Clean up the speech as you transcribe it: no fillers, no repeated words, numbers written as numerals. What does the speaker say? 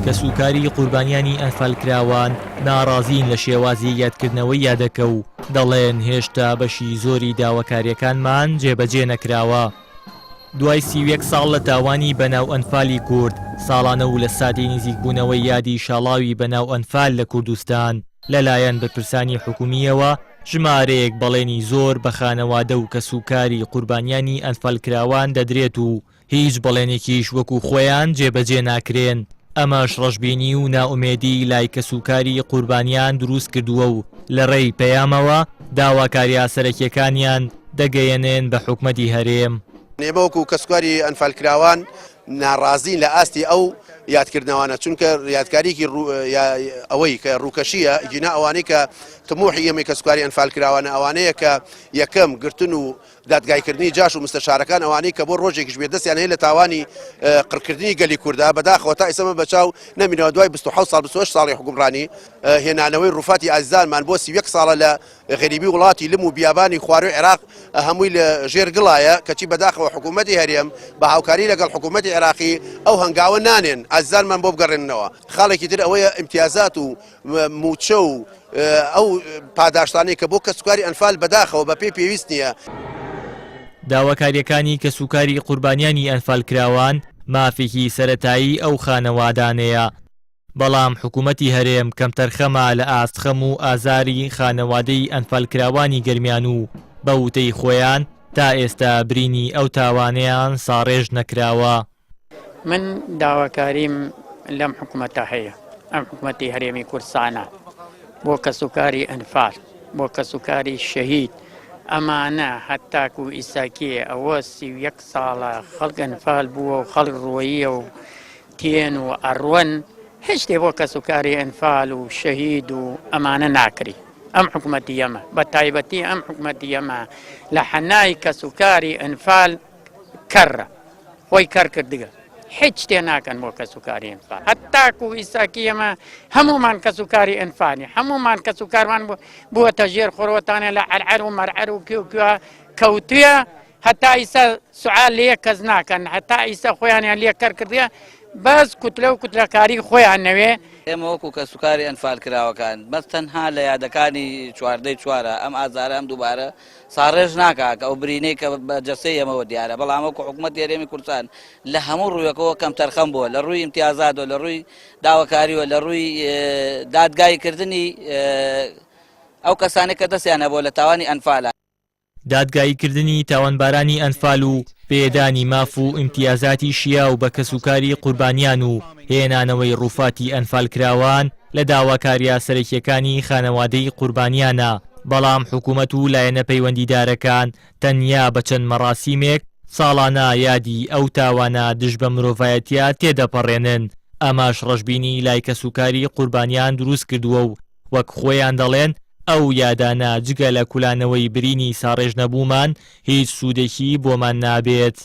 کەسوکاری قوربانیانی ئەنفالکراوان ناڕازین لە شێوازی یادکردنەوەی یادەکە و دەڵێن هێشتا بەشی زۆری داواکارییەکانمان جێبەجێ نەکراوە. دوای 31 ساڵ لە تاوانی بەناو ئەنفالی کورد، ساڵانە و لە ساتی نزیکبوونەوەی یادی شاڵاوی بەناو ئەنفال لە کوردستان، لەلایەن بەرپرسانی حکومییەوە ژمارەیەک بەڵێنی زۆر بە خانەوادە و کەسوکاری قوربانیانی ئەنفالکراوان دەدرێت و هیچ بەڵێنێکیش وەکو خۆیان جێبەجێ ناکرێن، ئەمەش ڕەشبینی و نائومێدی لای کەسوکاری قوربانیان دروستکردووە و لەڕێی پەیامەوە داواکارییە سەرەکییەکانیان دەگەیەنن بە حکومەتی هەرێم. ئێمە وەکو کەسوکاری ئەنفالکراوان ناڕازین لە ئاستی ئەو یادکردنەوانە، چونکە یادکاریی ئەوەی کە ڕووکەشییە، گینا ئەوانەی کە تموحی ئێمەی کەسوکاری ئەنفالکراوانە ئەوانەیە کە یەکەم گرتن و دادگایکردنی جاش و مستەشارەکان ئەوانەی کە بۆ ڕۆژێکیش بێ دەستیان هەیە لە تاوانی قڕکردنی گەلی کووردا بەداخەوە تا ئیسەمە بەچاو نەمینەوە دوای 27 ساڵ 28 ساڵی حکومڕانی هێنانەوەی ڕوفاتی ئازیزانمان بۆ 31 ساڵە لە غەریبی وڵاتی لم و بیابانی خواروی عێراق هەمووی لە ژێر گڵایە کەچی بەداخەوە حکوومەتی هەرێم بە هاوکاری لەگەڵ حکوومەتی عێراقی ئەو هەنگاوە نانێن ئازیزانمان بۆ بگەڕێننەوە خاڵێکی تر ئەوەیە ئیمتیازات و مووچە و ئەو پاداشتانەی کە بۆ کەسوکاری ئەنفال بەداخەوە بە پێی پێویست نییە. داواکارییەکانی کەسوکاری قوربانیانی ئەنفالکراوان مافێکی سەرەتایی ئەو خانەوادانەیە، بەڵام حکومەتی هەرێم کەمتەرخەمە لە ئاست خەم و ئازاری خانەوادەی ئەنفالکراوانی گەرمیان و بە وتەی خۆیان تا ئێستا برینی ئەو تاوانەیان ساڕێژ نەکراوە. من داواکاریم لەم حکومەتە هەیە، ئەم حکومەتی هەرێمی کوردستانە بۆ کەسوکاری ئەنفال، بۆ کەسوکاری شەهید، ئەمانە هەتاکو ئیساکێ ئەوە 31 ساڵە خەڵک ئەنفال بووە و خەڵک ڕۆییە و تێن و ئەڕوەن، هیچ شتێ بۆ کەسوکاری ئەنفال و شەهید و ئەمانە ناکری. ئەم حکومەتی ئەمە بە تایبەتی ئەم حکومەتی ئەمە لە حەنای کەسوکاری ئەنفال کەڕە خۆی کەڕ کردگە هیچ شتێ ناکەن بۆ کەسوکاری ئەنفال هەتاکو ئیساکی ئێمە هەمومان کەسوکاری ئەنفالی هەمومان کەسوکارمان بووەتە ژێر خۆرۆتانە لە عەرعەر و مەرعەر و کوێ کوێ کەوتویە هەتا ئیسا سوعال لە یەک کەس ناکەن هەتا ئیسا خۆیانیان لێ کەر کردیە بەس کوتلە و کوتلەکاری خۆیان نەوێ. ئێمە وەکو کەسوکاری ئەنفالکراوەکان بەس تەنها لە یادەکانی چواردەی چوارە ئەم ئازارە ئەم دووبارە ساڕێژ ناکا کە ئەو برینەی کە بە جەستەی ئێمەوە دیارە، بەڵام وەکو حکومەتی هەرێمی کوردستان لە هەموو ڕوویەکەوە کەمتەرخەم بووە، لە ڕووی ئیمتیازاتەوە، لە ڕووی داواکاریەوە، لە ڕووی دادگاییکردنی ئەو کەسانەی کە دەستیان هەبووە لە تاوانی ئەنفالە. دادگاییکردنی تاوانبارانی ئەنفال و پێدانی ماف و ئیمتیازاتی شیاو بە کەسوکاری قوربانیان و هێنانەوەی ڕووفاتی ئەنفالکراوان لە داواکارییە سەرەکییەکانی خانەوادەی قوربانیانە، بەڵام حکومەت و لایەنە پەیوەندیدارەکان تەنیا بە چەند مەراسیمێک ساڵانە یادی ئەو تاوانە دژ بە مرۆڤایەتییە تێدەپەڕێنن، ئەمەش ڕەشبینی لای کەسوکاری قوربانیان دروستکردووە و وەک خۆیان دەڵێن ئەو یادانە جگە لە کولانەوەی برینی ساڕێژنەبوومان هیچ سوودێکی بۆمان نابێت.